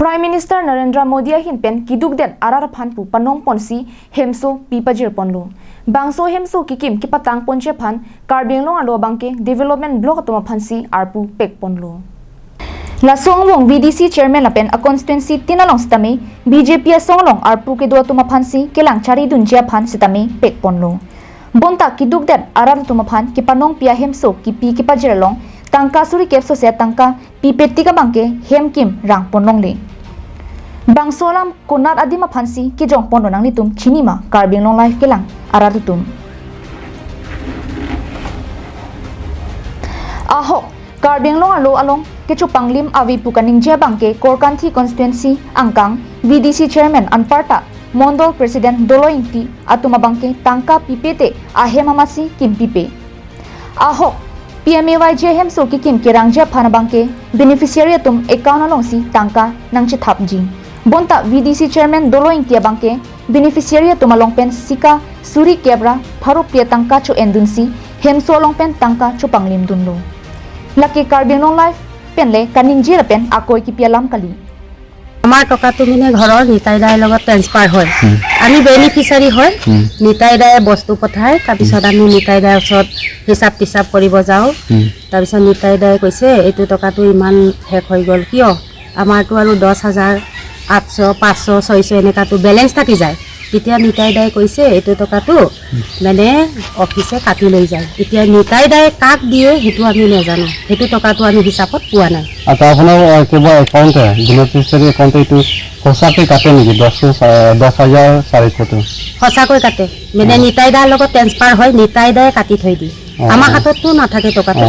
Prime Minister Narendra Modi hin pen kiduk det arar phan pu panong ponsi hemso pipajir ponlo bangso hemso kikim kipatang ponche phan Karbi Anglong alo bangke development block toma phansi arpu pek ponlo. Lasong VDC chairman lapen a constituency tinalong stame BJP songlong arpu ke do tuma phansi kelang chari dunjia phan sitame pek ponlo. Bonta kiduk det arar tuma phan kipanong pia hemso kipi kipajirlong tangka suri kepso se tangka pipetika bangke hemkim rang ponlong le. Bangsolam konat adima phansi kijong ponlo nang litum chinima Karbi Anglong life kelang arar tutum. Aho Karbi Anglong alo along kechu panglim avi pukaning jabangke Korkanthi constituency angkang VDC chairman anparta Mondol president doloingti atuma bangke tangka pipete ahemamasi kimpipe. Aho PMAY jehem soki kim kerangja phanabangke beneficiary atum account alongsi tangka nangchi thapji. Bonta VDC chairman doloingti bangke beneficiary atum alongpen sika suri kebra pharup tangka chu endunsi hemso alongpen tangka chu panglim dunlo. Laki Karbi Anglong life penle kaning pen akoi ki pialam kali. আমাৰ টকাটো মানে ঘৰৰ নিতাই দাইৰ লগত transfer হয়, আমি beneficiary হয়। নিতাই দায়ে বস্তু পঠায়, তাৰপিছত আমি নিতাই দাৰ ওচৰত হিচাপ টিচাপ কৰিব যাওঁ। তাৰপিছত নিতাই দায়ে কৈছে এইটো টকাটো ইমান শেষ হৈ গ'ল কিয়? আমাৰতো আৰু 10,800, 500, 600 এনেকুৱাটো বেলেঞ্চ থাকি যায়। তেতিয়া নিতাই দাই কৈছে এইটো টকাটো মানে অফিচে কাটি লৈ যায়। এতিয়া নিতাই দাই কাক দিয়ে সেইটো আমি নাজানো, সেইটো টকাটো আমি হিচাপত পোৱা নাই। আচ্ছা, আপোনাৰ কিবা একাউণ্ট বেনিফিচিয়াৰী একাউণ্ট এইটো সঁচাকৈ কাটে নেকি 10,400টো? সঁচাকৈ কাটে, মানে নিতাই দাৰ লগত ট্ৰেন্সফাৰ হয়, নিতাই দাই কাটি থৈ দিয়ে, আমাৰ হাতততো নাথাকে টকাটো।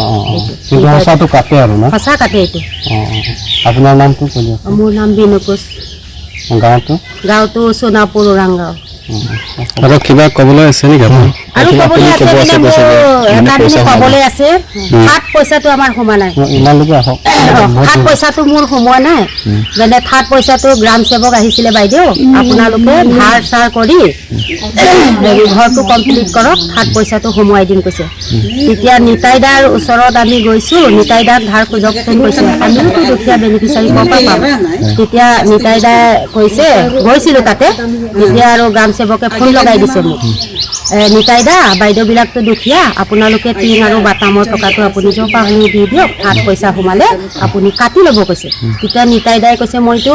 কিন্তু সঁচাটো কাটে আৰু না? সঁচা কাটে এইটো। আপোনাৰ নামটো কৈ দিয়ক। মোৰ নাম বিনু কোচ। গাঁৱটো? গাঁৱটো সোণাপুৰ ওৰাং গাঁও। আৰু কিবা ক'বলৈ আছে নেকি আপুনি? আৰু ক'বলৈ আছে মানে মোৰ এটা মানে ক'বলৈ আছে, থাৰ্ড পইচাটো আমাৰ সোমোৱা নাই। ইমানলৈকে আহক। থাৰ্ড পইচাটো মোৰ সোমোৱা নাই, মানে থাৰ্ড পইচাটো গ্ৰাম সেৱক আহিছিলে, বাইদেউ আপোনালোকে ধাৰ চাৰ কৰি হেৰি ঘৰটো কমপ্লিট কৰক, থাৰ্ড পইচাটো সোমোৱাই দিম কৈছে। তেতিয়া নিতাই দাৰ ওচৰত আমি গৈছোঁ, নিতাই দাক ধাৰ খোজকচোন কৈছে, আমিওতো দুখীয়া বেনিফিচাৰী ক'ৰ পৰা পাম। তেতিয়া নিতাই দাই কৈছে, গৈছিলোঁ তাতে, তেতিয়া আৰু গ্ৰাম সেৱকে ফোন লগাই দিছে মোক, নিতাই দা বাইদেউবিলাকতো দুখীয়া, আপোনালোকে টিং আৰু বাটামৰ টকাটো আপুনি য'ৰ পৰা হ'লেও দি দিয়ক, থাৰ্ড পইচা সোমালে আপুনি কাটি ল'ব কৈছে। তেতিয়া নিতাই দাই কৈছে মইতো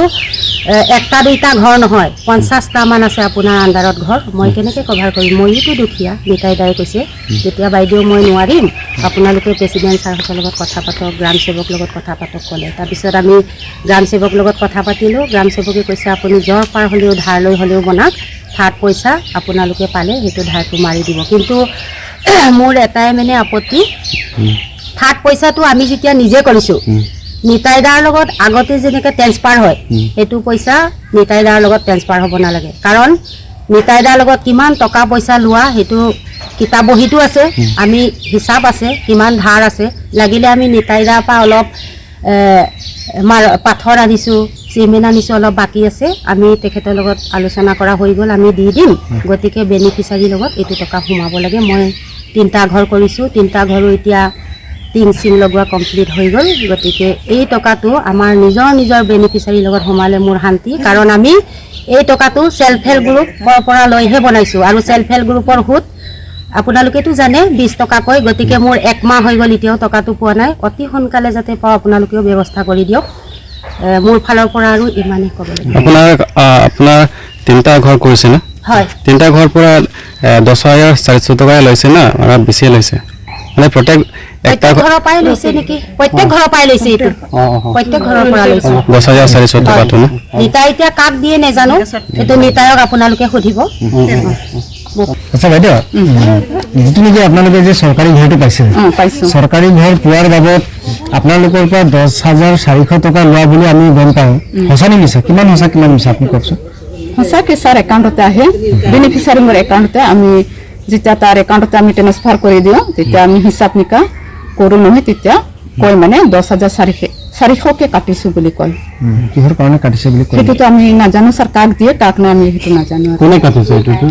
একটা দুইটা ঘৰ নহয়, 50টামান আছে আপোনাৰ আণ্ডাৰত ঘৰ, মই কেনেকৈ কভাৰ কৰিম, ময়োতো দুখীয়া, নিতাই দাই কৈছে। তেতিয়া বাইদেউ মই নোৱাৰিম, আপোনালোকে প্ৰেচিডেণ্ট ছাৰহঁতৰ লগত কথা পাতক, গ্ৰাম সেৱক লগত কথা পাতক ক'লে। তাৰপিছত আমি গ্ৰাম সেৱক লগত কথা পাতিলোঁ, গ্ৰাম সেৱকে কৈছে আপুনি য'ৰ পাৰ হ'লেও ধাৰ লৈ হ'লেও বনাওক, থাৰ্ড পইচা আপোনালোকে পালে সেইটো ধাৰটো মাৰি দিব। কিন্তু মোৰ এটাই মানে আপত্তি, থাৰ্ড পইচাটো আমি যেতিয়া নিজে কৰিছোঁ, নিতাই দাৰ লগত আগতে যেনেকৈ ট্ৰেন্সফাৰ হয় সেইটো পইচা নিতাই দাৰ লগত ট্ৰেন্সফাৰ হ'ব নালাগে, কাৰণ নিতাই দাৰ লগত কিমান টকা পইচা লোৱা সেইটো কিতাপ বহীতো আছে, আমি হিচাপ আছে কিমান ধাৰ আছে। লাগিলে আমি নিতাই দাৰ পৰা অলপ পাথৰ আনিছোঁ, চিমেণ্ট আনিছোঁ, অলপ বাকী আছে, আমি তেখেতৰ লগত আলোচনা কৰা হৈ গ'ল, আমি দি দিম। গতিকে বেনিফিচাৰীৰ লগত এইটো টকা সোমাব লাগে। মই 3টা ঘৰ কৰিছোঁ, 3টা ঘৰো এতিয়া টিং চিং লগোৱা কমপ্লিট হৈ গ'ল। গতিকে এই টকাটো আমাৰ নিজৰ নিজৰ বেনিফিচাৰীৰ লগত সোমালে মোৰ শান্তি, কাৰণ আমি এই টকাটো চেল্ফ হেল্প গ্ৰুপৰ পৰা লৈহে বনাইছোঁ, আৰু চেল্ফ হেল্প গ্ৰুপৰ সুত আপোনালোকেতো জানে 20 টকাকৈ। গতিকে মোৰ 1 মাহ হৈ গ'ল, এতিয়াও টকাটো পোৱা নাই। অতি সোনকালে যাতে পাওঁ আপোনালোকেও ব্যৱস্থা কৰি দিয়ক। মোৰ ফালৰ পৰা আৰু ইমানেই ক'ব লাগিব। আপোনাৰ 3টা ঘৰ কৰিছে না? হয়। 3টা ঘৰ পৰা 10,400 টকাই লৈছে না, আৰু বেছিয়ে লৈছে? মানে প্ৰত্যেক একটা প্ৰত্যেক ঘৰৰ পৰাই লৈছে নেকি? প্ৰত্যেক ঘৰৰ পৰাই লৈছে এইটো। প্ৰত্যেক ঘৰৰ পৰা লৈছে। 10,400 টকাটো না? নিতাই এতিয়া কাক দিয়ে নেজানো, এইটো নিতাইক আপোনালোকে সুধিব। আচ্ছা বাইদেউ, যিটো নেকি আপোনালোকে যে চৰকাৰী ঘৰটো পাইছে, চৰকাৰী ঘৰ পোৱাৰ বাবদ আপোনালোকৰ পৰা 10,400 টকা লোৱা বুলি আমি গম পাওঁ, সঁচা নে মিছা? কিমান সঁচা কিমান মিছা আপুনি কওকচোন। সঁচাকৈ ছাৰ, একাউণ্টতে আহে, বেনিফিচাৰীৰ একাউণ্টতে আমি যেতিয়া তাৰ একাউণ্টতে আমি ট্ৰেন্সফাৰ কৰি দিওঁ, তেতিয়া আমি হিচাপ নিকা কৰোঁ নহয়, তেতিয়া কয় মানে 10,400কে কাটিছোঁ বুলি কয়। কিহৰ কাৰণে কাটিছে বুলি কয়? সেইটোতো আমি নাজানো ছাৰ, কাক দিয়ে কাক নাই আমি সেইটো নাজানো। কোনে কাটিছে এইটোতো?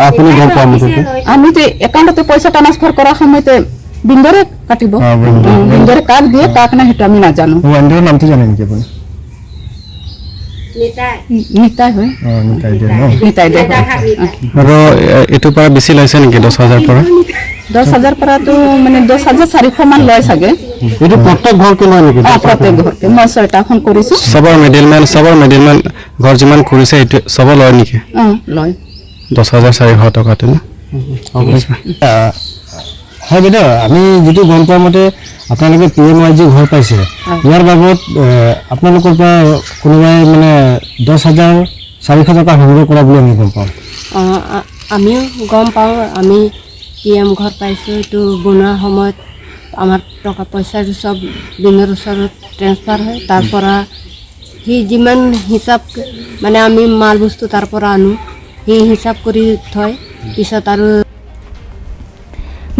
আপুনি গম পোৱা মতে? আমি যে একাউণ্টতে পইচা ট্ৰান্সফাৰ কৰাৰ সময়তে বিন্দৰে কাটিব, বিন্দৰে কাক দিয়ে কাক নাই সেইটো আমি নাজানো। ৱেণ্ডৰৰ নামটো জানে নেকি আপুনি? নিতাই হয়। নিতাই দে ন? নিতাই দে। আৰু এইটোৰ পৰা বেছি লৈছে নেকি 10,000 পৰা? 10,000 পৰাতো মানে 10,400 মান লয় চাগে। এইটো প্ৰত্যেক ঘৰকে লয় নেকি? অ, প্ৰত্যেক ঘৰকে। মই 6টাখন কৰিছোঁ। চবৰ মিডিলমেন ঘৰ যিমান কৰিছে এইটো চবৰ লয় নেকি? অ, লয়। 10,400 টকাটো ন? হয় বাইদেউ, আমি যিটো গম পোৱা মতে আপোনালোকে পি এম ৱাই যি ঘৰ পাইছে, ইয়াৰ বাবদ আপোনালোকৰ পৰা কোনোবাই মানে 10,400 টকা সংগ্ৰহ কৰা বুলি আমি গম পাওঁ। আমিও গম পাওঁ, আমি পি এম ঘৰ পাইছোঁ। এইটো বনোৱাৰ সময়ত আমাৰ টকা পইচাটো চব বিনৰ ওচৰত ট্ৰেন্সফাৰ হয়। তাৰ পৰা সি যিমান হিচাপ মানে আমি মাল বস্তু তাৰ পৰা আনো, সি হিচাপ কৰি থয়। পিছত আৰু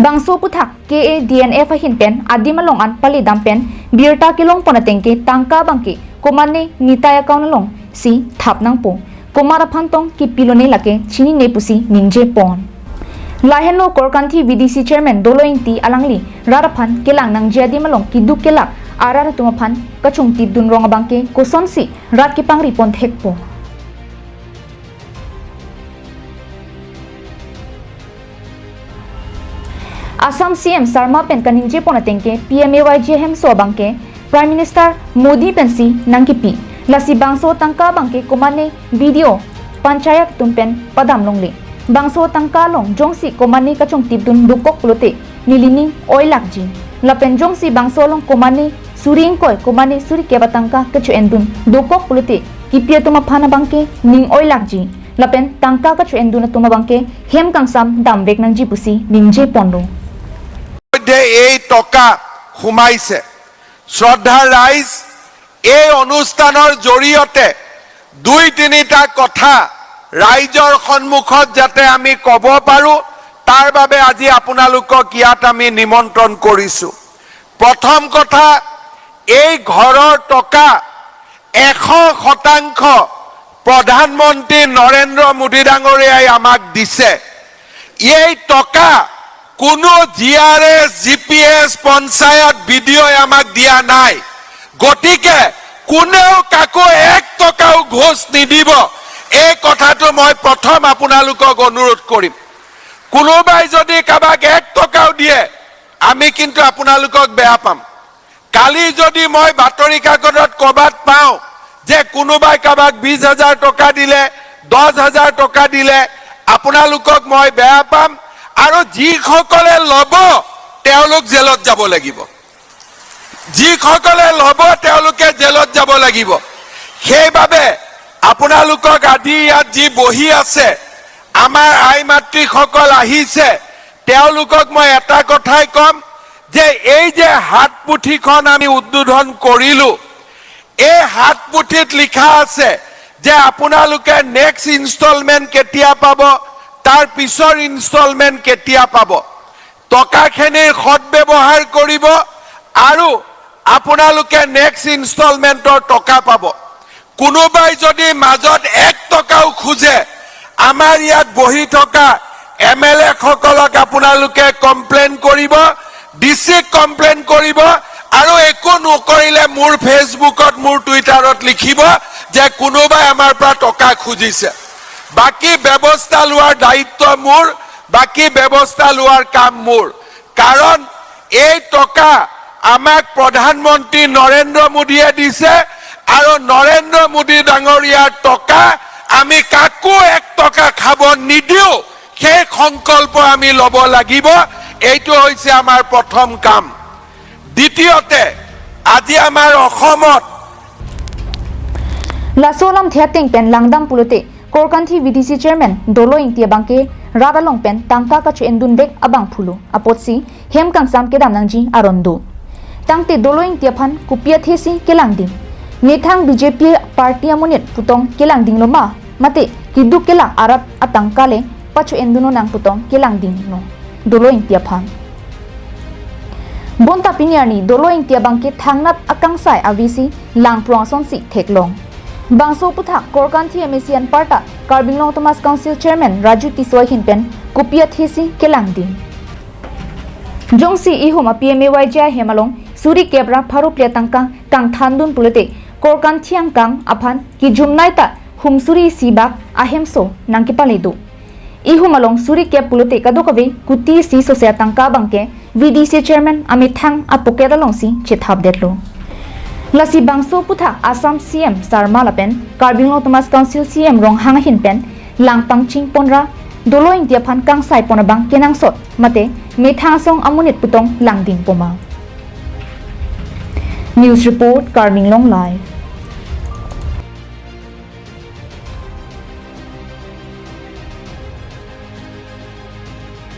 Bangso puthak KADNF hin pen adimalong an pali dam pen birta kilong ponatengke tangka bangke komane nitaya kaunalong si thapnang po komara phantong ki pilone lake chini ne pusi ningje pon laheno korkanthi VDC chairman dolointi alangli raraphan kelang nang jadimalong ki dukelak arar tumaphan kachung ti dunrong bangke koson si rat ki pangri pon thekpo. Assam CM Sarma pen kaningje ponatengke PMAYG hem so bangke Prime Minister Modi pensi nangkipi lasi bangso tangka bangke komane video panchayat tumpen padam longle bangso tangka long jongsi komane kachong tipdun dukok plote nilini oi lakji lapen jongsi bangso long komane suring koi komane suri keba tangka kachu endun dukok plote kipia tuma phana bangke ning oi lakji lapen tangka kachu endun tuma bangke hem kangsam dambek nangji pusi ningje pondo. এই টকা সোমাইছে। শ্ৰদ্ধাৰ ৰাইজ, এই অনুষ্ঠানৰ জৰিয়তে দুই তিনিটা কথা ৰাইজৰ সন্মুখত যাতে আমি ক'ব পাৰোঁ তাৰ বাবে আজি আপোনালোকক ইয়াত আমি নিমন্ত্ৰণ কৰিছোঁ। প্ৰথম কথা, এই ঘৰৰ টকা 100% প্ৰধানমন্ত্ৰী নৰেন্দ্ৰ মোদী ডাঙৰীয়াই আমাক দিছে। এই টকা কোনো G R S, G P S, panchayat, B D অ'ই আমাক দিয়া নাই। গতিকে কোনেও কাকো 1 টকাও ঘোচ নিদিব। এই কথাটো মই প্ৰথম আপোনালোকক অনুৰোধ কৰিম। কোনোবাই যদি কাৰোবাক 1 টকাও দিয়ে, আমি কিন্তু আপোনালোকক বেয়া পাম। কালি যদি মই বাতৰি কাকতত ক'ৰবাত পাওঁ যে কোনোবাই কাৰোবাক 20,000 টকা দিলে, 10,000 টকা দিলে, আপোনালোকক মই বেয়া পাম। আৰু যিসকলে ল'ব তেওঁলোক জেলত যাব লাগিব। যিসকলে ল'ব তেওঁলোকে জেলত যাব লাগিব। সেইবাবে আপোনালোকক আজি ইয়াত যি বহি আছে, আমাৰ আই মাতৃসকল আহিছে, তেওঁলোকক মই এটা কথাই ক'ম যে এই যে হাত পুথিখন আমি উদ্বোধন কৰিলোঁ, এই হাত পুথিত লিখা আছে যে আপোনালোকে নেক্সট ইনষ্টলমেণ্ট কেতিয়া পাব, তাৰ পিছৰ ইনষ্টলমেণ্ট কেতিয়া পাব। টকাখিনিৰ সদ্ব্যৱহাৰ কৰিব আৰু আপোনালোকে নেক্সট ইনষ্টলমেণ্টৰ টকা পাব। কোনোবাই যদি মাজত 1 টকাও খোজে, আমাৰ ইয়াত বহি থকা এম এল এসকলক আপোনালোকে কমপ্লেইন কৰিব, ডি চিক কমপ্লেইন কৰিব, আৰু একো নকৰিলে মোৰ ফেচবুকত, মোৰ টুইটাৰত লিখিব যে কোনোবাই আমাৰ পৰা টকা খুজিছে। বাকী ব্যৱস্থা লোৱাৰ দায়িত্ব মোৰ, বাকী ব্যৱস্থা লোৱাৰ কাম মোৰ। কাৰণ এই টকা আমাক প্ৰধানমন্ত্ৰী নৰেন্দ্ৰ মোদীয়ে দিছে আৰু নৰেন্দ্ৰ মোদী ডাঙৰীয়াৰ টকা আমি কাকো 1 টকা খাব নিদিওঁ, সেই সংকল্প আমি ল'ব লাগিব। এইটো হৈছে আমাৰ প্ৰথম কাম। দ্বিতীয়তে, আজি আমাৰ অসমত লাসোলাম থিয়াতেং PAN langdam pulote Korkanthi VDC chairman Dolo Ingtia bangke Radalong pen tangka kachu endun bek abang phulu apotsi hem kangsam ke damnangji arondo tangte Dolo Ingtia phan kupia thesi kelangding nethang BJP party amonit putong kelangding loma mate kidu kela arab atangkale pachu enduno nang putong kelangding no Dolo Ingtia phan bonta piniani Dolo Ingtia bangke thangnat akangsai avc langprong sonsi theklong Bangso puthak Korkanthi MACN parta Karbinglong Thomas Council Chairman Raju Tisoi hinpen kupia thesi kelangding Jongsi ihoma PMAYJ hemalong suri kebra pharu pliatangka kang thandun pulete Korkan thiang kang aphan ki jumnai ta humsuri sibak ahemso nangki paledu ihu malong suri ke pulute kadokave kuti si sosya tangka bangke VDC chairman Amit Thang apoke dalong si chithap detlo. Lasi bangso putha Assam CM Sarma lapen Karbi Anglong Autonomous Council CM Ronghang hinpen langpang ching ponra dolo india phan kang sai pona bang kenang sot mate methang song amunit putong langding poma. News report, Karbi Anglong Live.